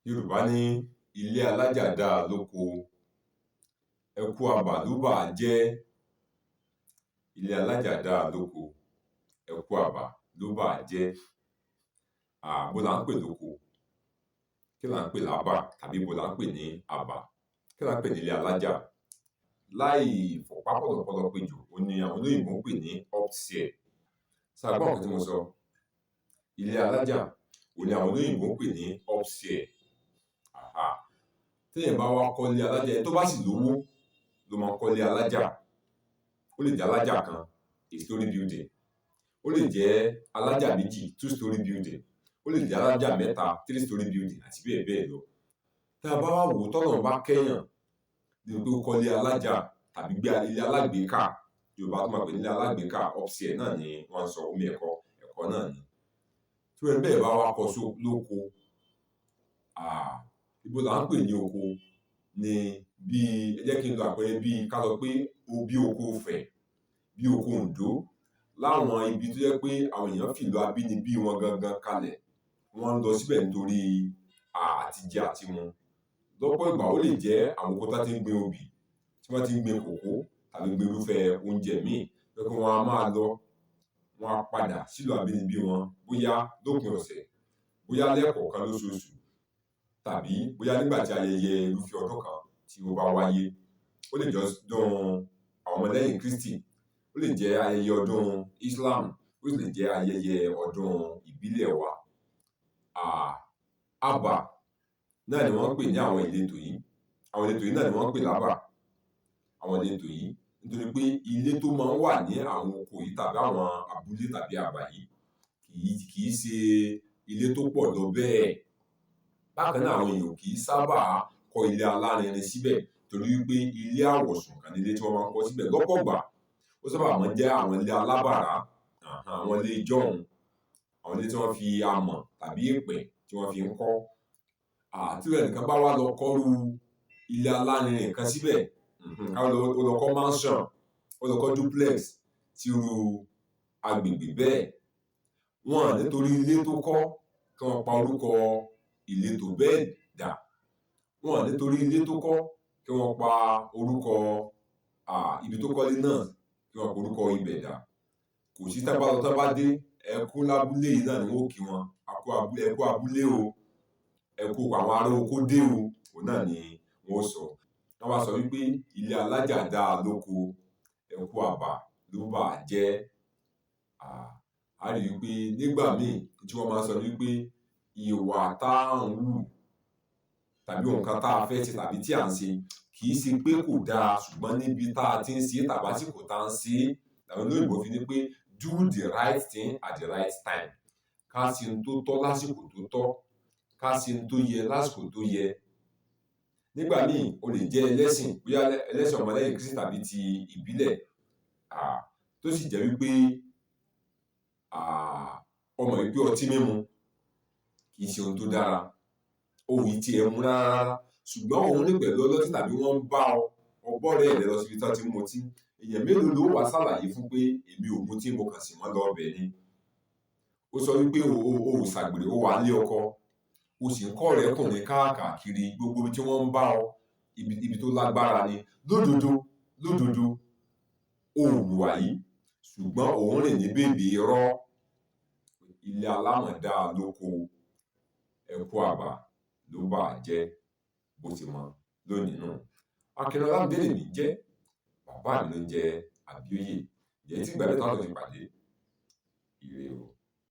Yorùbá ní ilé alájà dáa lóko, ẹkú abà ló bà á jẹ́. Ilé alájà dáa lóko, ẹkú abà ló bà á jẹ́. Ibo là ń pè lóko? Kí là ń pè lábà tàbí ibo là ń pè ní abà? Kí là ń pè ní ilé alájà? Láì fọ̀pá pọ̀lọ̀pọ̀lọ̀ pejò, òhun ni àwọn olóyìnbó ń pè ní upstairs. Ṣé a gbọ́ nǹkan tí mo sọ? Ilé alájà, òhun ni àwọn olóyìnbó ń pè ní upstairs. Téèyàn bá wá kọ́lé alájà, ẹni tó bá sì lówó ló máa ń kọ́lé alájà. Ó lè jẹ́ alájà kan, a story building. Ó lè jẹ́ alájà méjì, two story building. Ó lè jẹ́ alájà mẹ́ta, three story building, àti bẹ́ẹ̀ bẹ́ẹ̀ lọ. Tá a bá wá wò ó, tọ́lọ́run bá kẹ́yàn débi pé ó kọ́lé alájà tàbí gbé ilé alágbèéká, Yorùbá tún máa pè ní ilé alágbèéká, upstairs náà ni wọ́n ń sọ, omi ẹ̀kọ, ẹ̀kọ náà ni. Tí irú ẹni bẹ́ẹ̀ bá wá kọ́ lóko, ibo là ń pè ní oko? Ni bí, ẹ jẹ́ kí n lo àpẹẹrẹ, bí ká sọ pé bí oko Ifẹ̀, bí oko Oǹdó, láwọn ibi tó jẹ́ pé àwọn èèyàn fìlú abínibí wọn gangan kalẹ̀, wọ́n ń lọ síbẹ̀ nítorí àtijẹ àtimu. Lọ́pọ̀ ìgbà, ó lè jẹ́ àwọn oko tán tí ń gbin obì, tí wọ́n ti ń gbin kòkó tàbí gbin irúfẹ́ oúnjẹ míì, tó jẹ́ pé wọ́n á máa lọ, wọ́n á padà sílùú abínibí wọn, bóyá lópin ọ̀sẹ̀, bóyá lẹ́ẹ̀kọ̀ọ̀kan lóṣooṣù, tàbí bóyá nígbà tí ayẹyẹ irúfẹ́ ọdún kan tí ó bá wáyé. Ó lè jẹ́ ọdún àwọn ọmọlẹ́yìn Krístì, ó lè jẹ́ ayẹyẹ ọdún Islam, ó sì lè jẹ́ ayẹyẹ ọdún ìbílẹ̀ wa. Abà náà ni wọ́n ń pè ní àwọn ìletò yìí. Àwọn ìletò yìí náà ni wọ́n ń pè lábà. Àwọn ìletò yìí, nítorí pé ilé tó máa ń wà ní àwọn oko yìí tàbí àwọn abúlé tàbí abà yìí kì í ṣe ilé tó pọ̀ lọ bẹ́ẹ̀. Bákan náà, àwọn èèyàn kì í sábà kọ́ ilé alárinrin síbẹ̀, torí wípé ilé àwọ̀sùn kan ní ilé tí wọ́n máa ń kọ́ síbẹ̀. Lọ́pọ̀ ìgbà, ó sábà máa ń jẹ́ àwọn ilé alábàrá, àwọn ilé ijọ́un, àwọn ilé tí wọ́n fi amọ̀ tàbí èpẹ̀ tí wọ́n fi ń kọ́. Tí ẹnìkan bá wá lọ kọ́rú ilé alárinrin kan síbẹ̀, ká lọ, ó lọ kọ́ mansion, ó lọ kọ́ duplex sírú agbègbè bẹ́ẹ̀, wọn nítorí ilé tó kọ́ kí wọ́n pa orúkọ ìletò bẹ́ẹ̀ dà. Wọn nítorí ilé tó kọ́ kí wọ́n pa orúkọ ibi tó kọ́lé náà, kí wọ́n pa orúkọ ibẹ̀ dà. Kò sí, tá bá lọ, tá bá dé, ẹ kú lábúlé yìí náà ni wọ́n ó kí wọn. Ẹ kú abúlé o, ẹ kú àwọn ará oko dé o, òun náà ni wọ́n ó sọ. Wọ́n wá sọ wípé ilé alájà dáa lóko, ẹkú abà ló bà á jẹ́. A rí wípé nígbà míì tí wọ́n máa ń sọ ní wípé ìwà tá à ń hù tàbí nǹkan tá a fẹ́ ṣe tàbí tí à ń ṣe kì í ṣe pé kò dáa, ṣùgbọ́n níbi tá a ti ń ṣe tàbí àsìkò tá à ń ṣe, làwọn olóyìnbó fi ní pé do the right thing at the right time. Ká ṣe ohun tó tọ́ lásìkò tó tọ́, ká ṣe ohun tó yẹ lásìkò tó yẹ. Nígbà míì, o lè jẹ́ ẹlẹ́sìn, bóyá ẹlẹ́sìn ọmọlẹ́yìn Kristi tàbí ti ìbílẹ̀, tó sì jẹ́ wípé o mọ̀ wípé ọtí mímu kì í ṣe ohun tó dára. O ò tiẹ̀ mu rárá, ṣùgbọ́n òun ní pẹ̀lú ọlọ́tí tàbí wọ́n ń bá ọ, o bọ́rẹ̀ẹ́ rẹ lọ síbi tí wọ́n ti ń mutí. Èèyàn mélòó ló wá ṣàlàyé fún pé èmi ò mutí, mo kàn sì wọ́n lọ ọbẹ̀ ni? Ó sọ wípé o ò ṣàgbèrè, o wà nílé ọkọ, o sì ń kọ́ ọ̀rẹ́kùnrin káàkiri, gbogbo ibi tí wọ́n ń bá ọ, ibi tó lágbára ni. Lódodo lódodo, o ò hùwà yìí, ṣùgbọ́n ò ń rìn ní bèbè irọ́. Ilé alámọ̀ dáa lóko, ẹkú àbà ló bà á jẹ́. Bó ti mọ lónìí nù. Akin Ọlámídé lèmi jẹ́, bàbá mi ló ń jẹ́ Àbíóyè. Ǹjẹ́ tí ìgbà mẹ́ta tó fi pàdé, ire o.